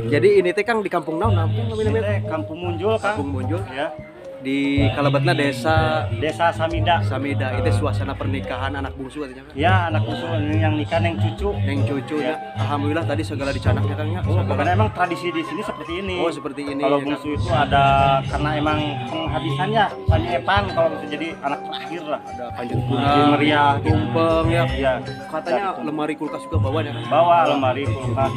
Jadi ini teh Kang di kampung naon namanya? Kampung Munjul, Kang. Kampung Munjul. Ya. Di Kalebetna Desa Desa Samida. Samida. Itu suasana pernikahan anak bungsu katanya, Kang. Ya, anak bungsu ini yang nikah neng cucu. Neng cucu ya. Ya. Alhamdulillah tadi segala dicanaknya Kang ya. Oh, karena emang tradisi di sini seperti ini. Oh, seperti ini. Kalau ya, bungsu itu ada karena emang penghabisannya panyepan kalau bisa jadi anak terakhir lah. Ada panjat pinang, meriah, tumpeng ya. Iya. Katanya lemari kulkas juga bawa ya, Kang. Bawa lemari kulkas.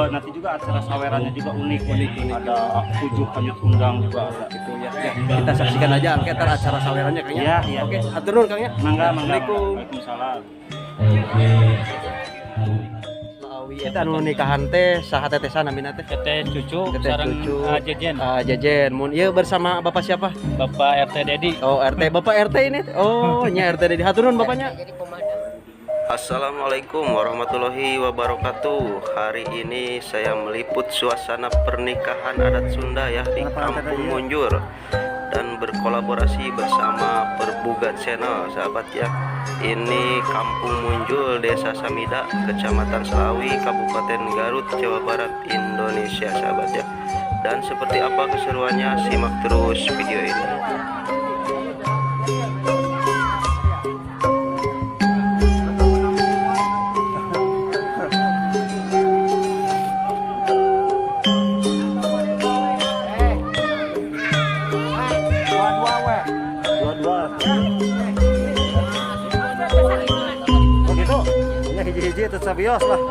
Nanti juga acara sawerannya juga unik. Unik. Ada 7 kanjut undang juga ada. Gitu ya. Ya, kita saksikan aja angket acara sawerannya Kang ya. Iya, iya. Oke, hatur nuhun Kang ya. Mangga, mangga. Assalamualaikum. Waalaikumsalam. Slawi eta anu nikahan teh saha teteh namina teh? Teteh cucu sareng Jejen. Jejen. Mun ieu bersama bapak siapa? Bapak RT Dedi. Oh, RT. Bapak RT ini. Oh, nya RT Dedi. Hatur nuhun bapaknya. Assalamualaikum warahmatullahi wabarakatuh. Hari ini saya meliput suasana pernikahan adat Sunda ya di Kampung Munjul dan berkolaborasi bersama Perbuga Channel sahabat ya. Ini Kampung Munjul, Desa Samida, Kecamatan Slawi, Kabupaten Garut, Jawa Barat, Indonesia sahabat ya. Dan seperti apa keseruannya, simak terus video ini. Oh gitu, ya hiji-hiji tetap bios lah.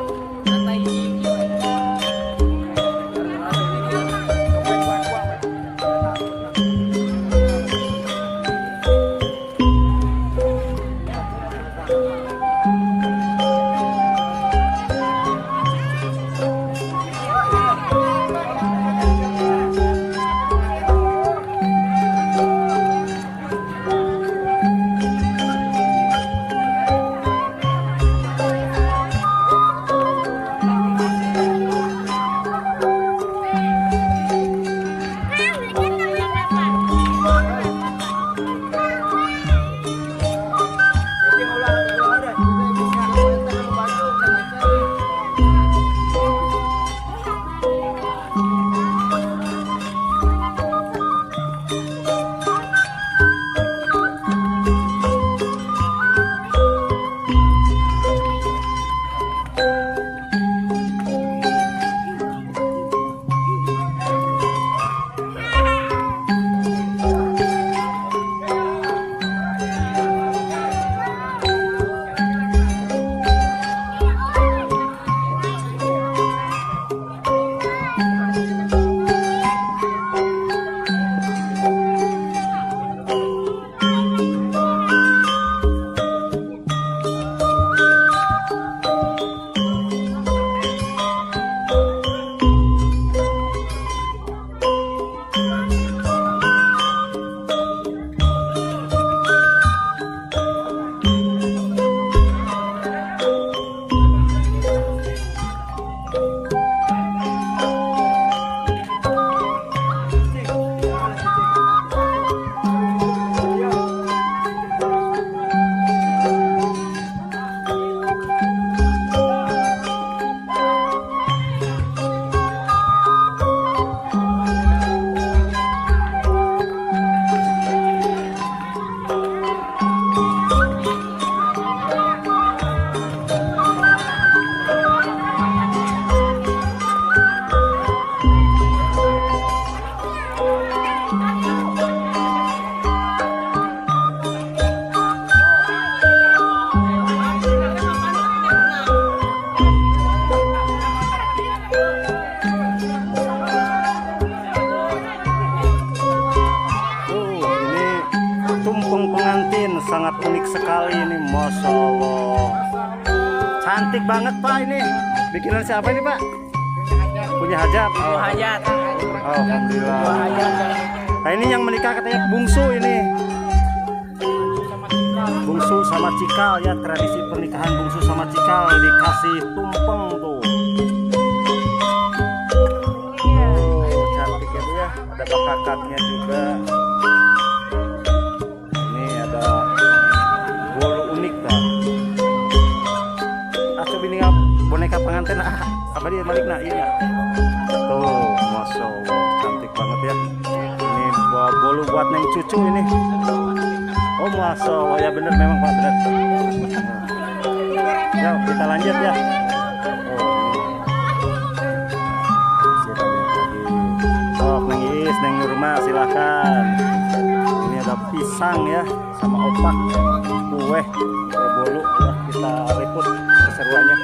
Sangat unik sekali ini, Masya Allah. Cantik banget Pak ini. Bikinan siapa ini Pak? Punya hajat. Punya hajat. Alhamdulillah. Nah ini yang menikah katanya bungsu ini. Bungsu sama cikal ya, tradisi pernikahan bungsu sama cikal dikasih tumpeng tuh. Oh, cantik ya Bu ya. Ada bakakaknya juga. Boneka pengantin apa dia balik nak iya tuh. Neng Cucu ini. Oh, Masya Allah, ya bener memang Pak, bener. Ya, kita lanjut ya. Oh, kita lihat lagi. Sok, Neng Iis, Neng Nurma, silakan. Ini ada pisang ya, sama opak, kue, bolu ya, kita liput keseruannya.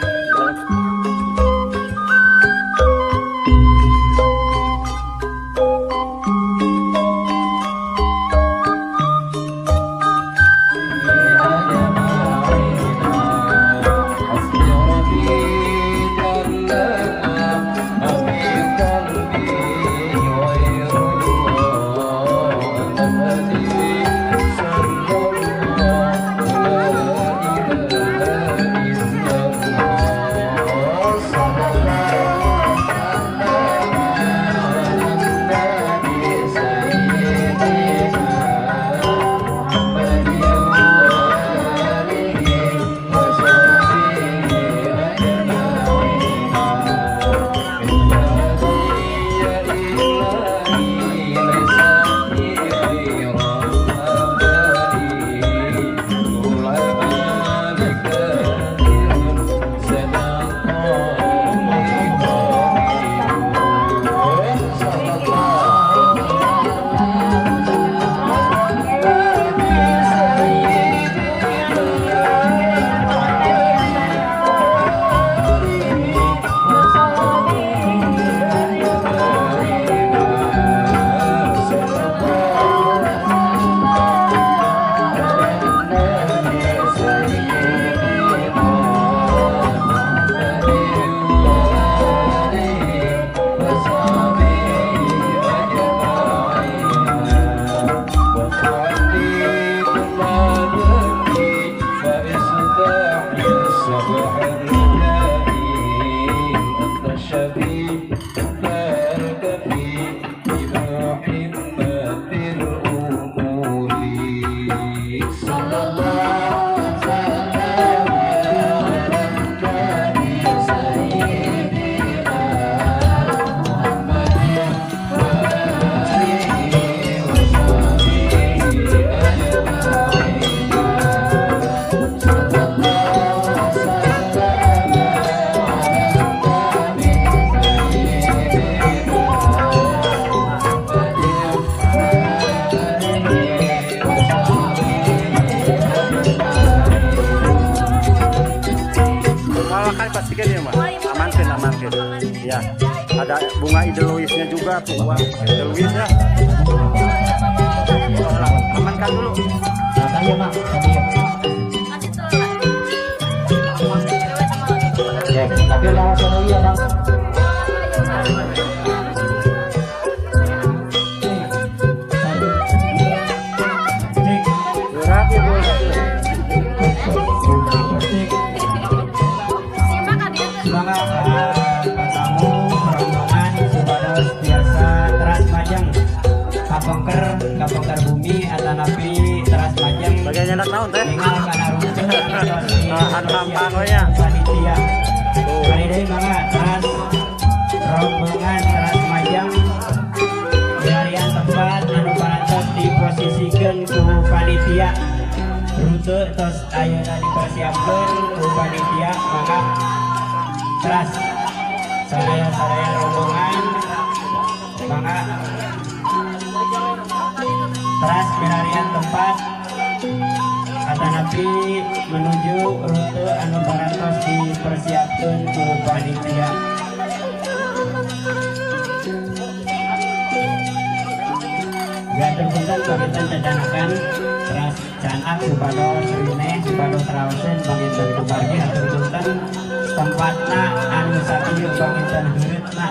Ya, ada bunga edelweissnya juga tuh, wah, edelweiss ya. Amankan dulu. Berat ya, Bu. Kapongker bumi atanapi teras majeng. Bagian nyenak naon teh? Nahan tampang we nya. Panitia. Kali deui mangga teras rombongan teras majeng. Milarian tempat anu parantos diposisikeun ku panitia. Rute tos ayeuna dipersiapkeun ku panitia mangga teras sadaya-sadaya rombongan mangga teras milarian tempat atanapi menuju rute anu parantos dipersiapkeun ku panitia. Ganten punten panginten cacanakan teras canak supados rineh supados raoseun panginten kupargi hatur punten tempatna anu sakieu panginten heureutna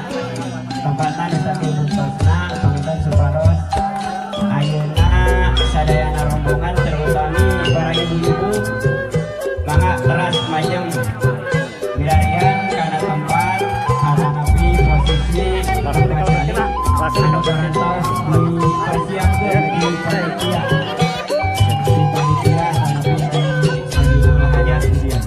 tempatna anu sakieu buktosna panginten supados ayeuna sadayana rombongan terutami para ibu-ibu mangga teras majeng milarian kana tempat atanapi posisi anu parantos dipersiapkeun di panitia. Di panitia atanapi di hajat dia.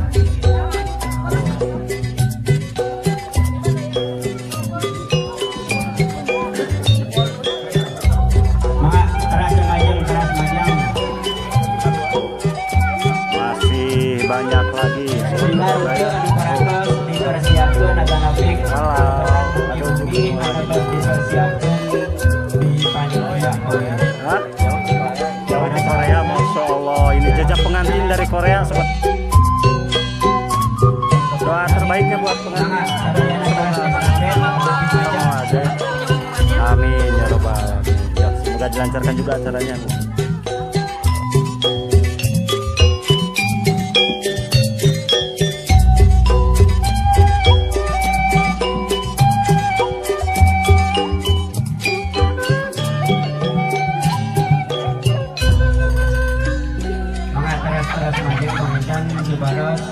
Manggih anu tos dipersiapkeun di panitia oge. Hah? Jauh di Korea, Masya Allah. Ini jejak pengantin dari Korea, sobat. Doa terbaiknya buat pengantin. Mangga sadayana teras estafet atau Sama aja. Amin ya robbal alamin. Ya, semoga dilancarkan juga acaranya, Bu. Mangga teras-teras maju panginten supados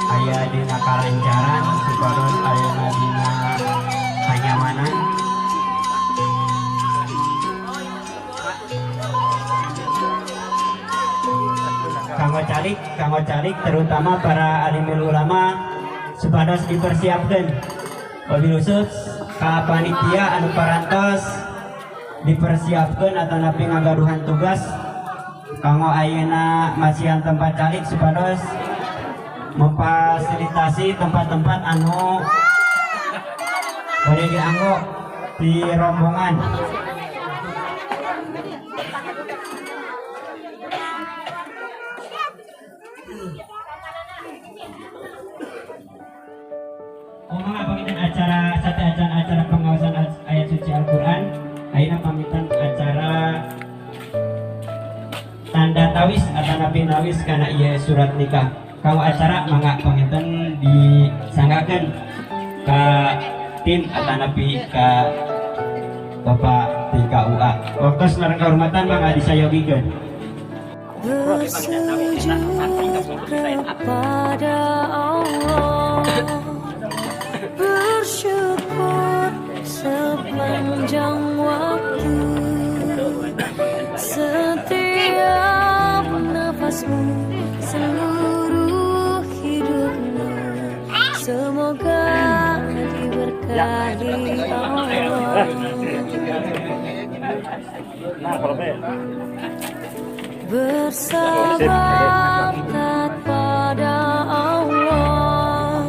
aya dina kalancaran, supados aya dina kanyamanan. Kanggo calik, kanggo calik, terutama para alimul ulama supados dipersiapkan, wabil khusus ka panitia anu parantos dipersiapkan atau napi ngagaduhan tugas kanggo ayeuna masihan tempat calik, supados memfasilitasi tempat-tempat anu bade dianggo di rombongan. Oh, mangga panginten acara sateuacan acara pengaosan ayat suci Al-Qur'an, ayeuna panginten acara tanda tawis atau napi nawis karena ieu surat nikah. Kanggo acara mangga panginten disanggakeun ka tim atau napi ka Bapak di KUA. Waktu sareng kehormatan mangga disayogikeun. Bersujud kepada Allah, bersyukur sepanjang waktu. Setiap nafasmu, seluruh hidupmu, semoga diberkahi Allah. Nah, kalau be. Bersabar pada Allah,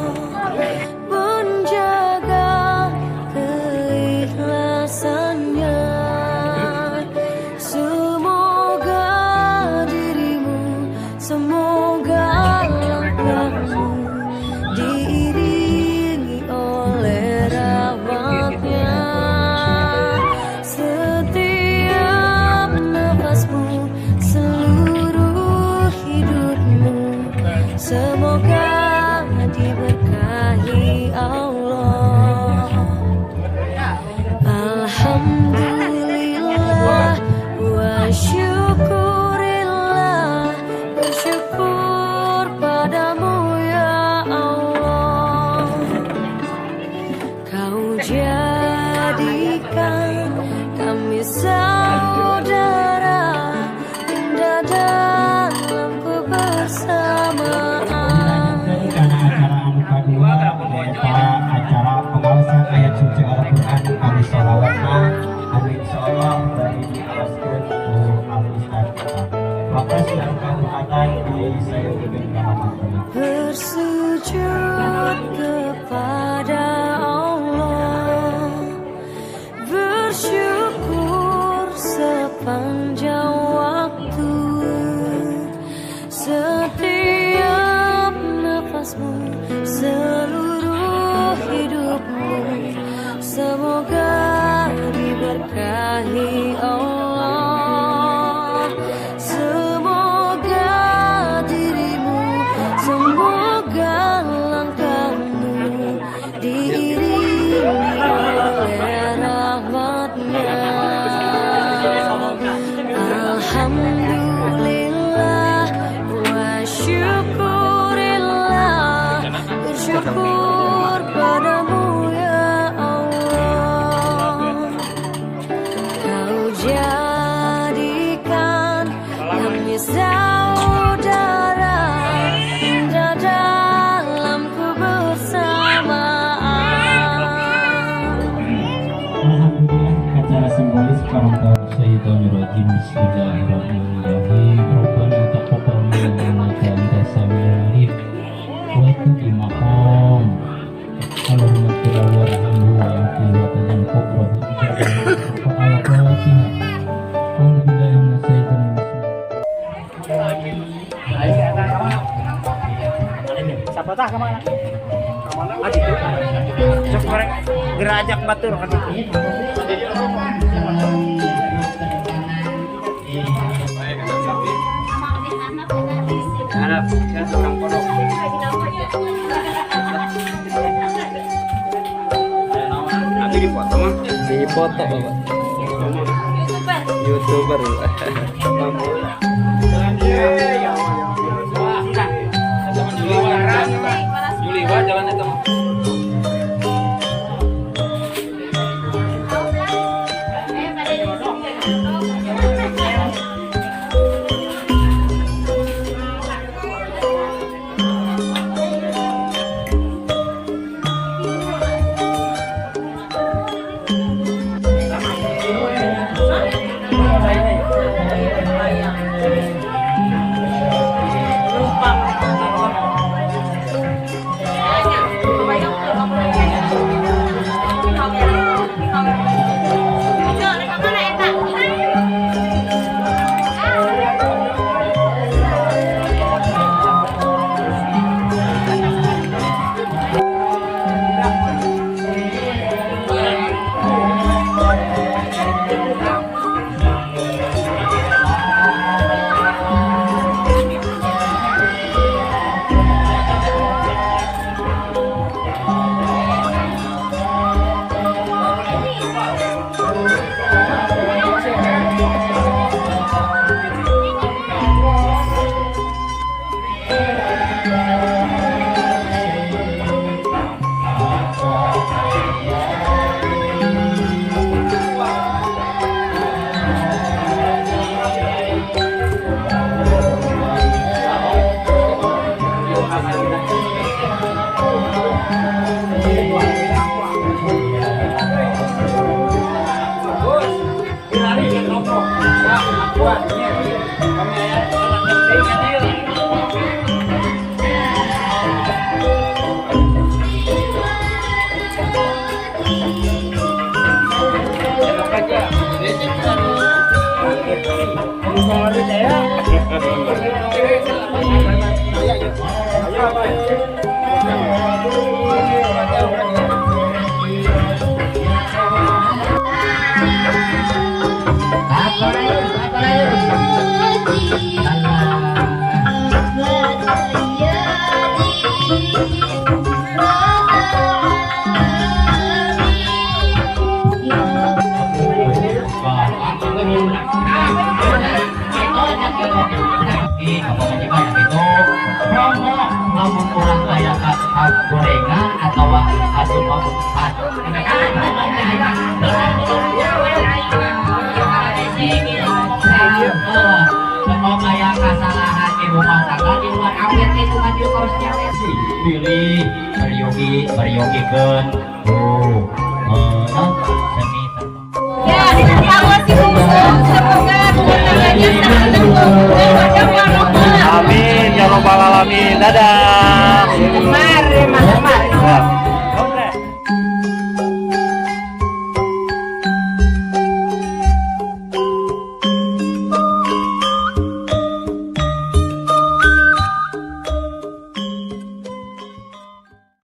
menjaga keikhlasannya. Semoga dirimu, semoga langkahmu diiringi oleh rahmatnya. Setiap nafasmu, seluruh hidupmu, semoga diberkahi Allah. Alhamdulillah wa syukurillah, bersyukur padamu ya Allah. Kau jadikan kami saudara, indah dalam kebersamaan. Dilanjutkan karena acara anu kadua nyaeta acara pengaosan ayat suci Al-Qur'an kali sholawatna anu insyaallah bari diaoskeun ku Al Ustaz kita. Waktu sareng kehormatan disayogikeun ka materi. Bersujud kepada Allah, bersyukur sepanjang waktu. Setiap nafasmu, seluruh hidupmu, semoga diberkahi Allah. Semoga dirimu, semoga langkahmu diiringi oleh rahmatnya. Alhamdulillah wa syukurillah, bersyukur padamu ya Allah. Kau jadikan kami saudara, indah dalam kebersamaan. Alhamdulillah acara simbolis parantos. Syaitonirrajim. Bismillahirrahmanirrahim. Rabbana taqabbal minna innaka antas samiul alim. Wa di maqam. Allahumma Warhamhu wa'afihi wa tajal kubrahu. Al-Fatihah. A'udzu billahi minasyaitonir rajim. Siapa tah kemana? Kemana? Sok goreng gerajak batur kan itu. Dipoto Bapak. YouTuber. Gorengan atau asup kesalahan di rumah tangga di luar awet itu kan pilih beryogi beryogikeun tuh semi. Ya, semoga rumah tangganya sakinah mawaddah warahmah. Amin ya robbal alamin. Dadah. Mari, mari.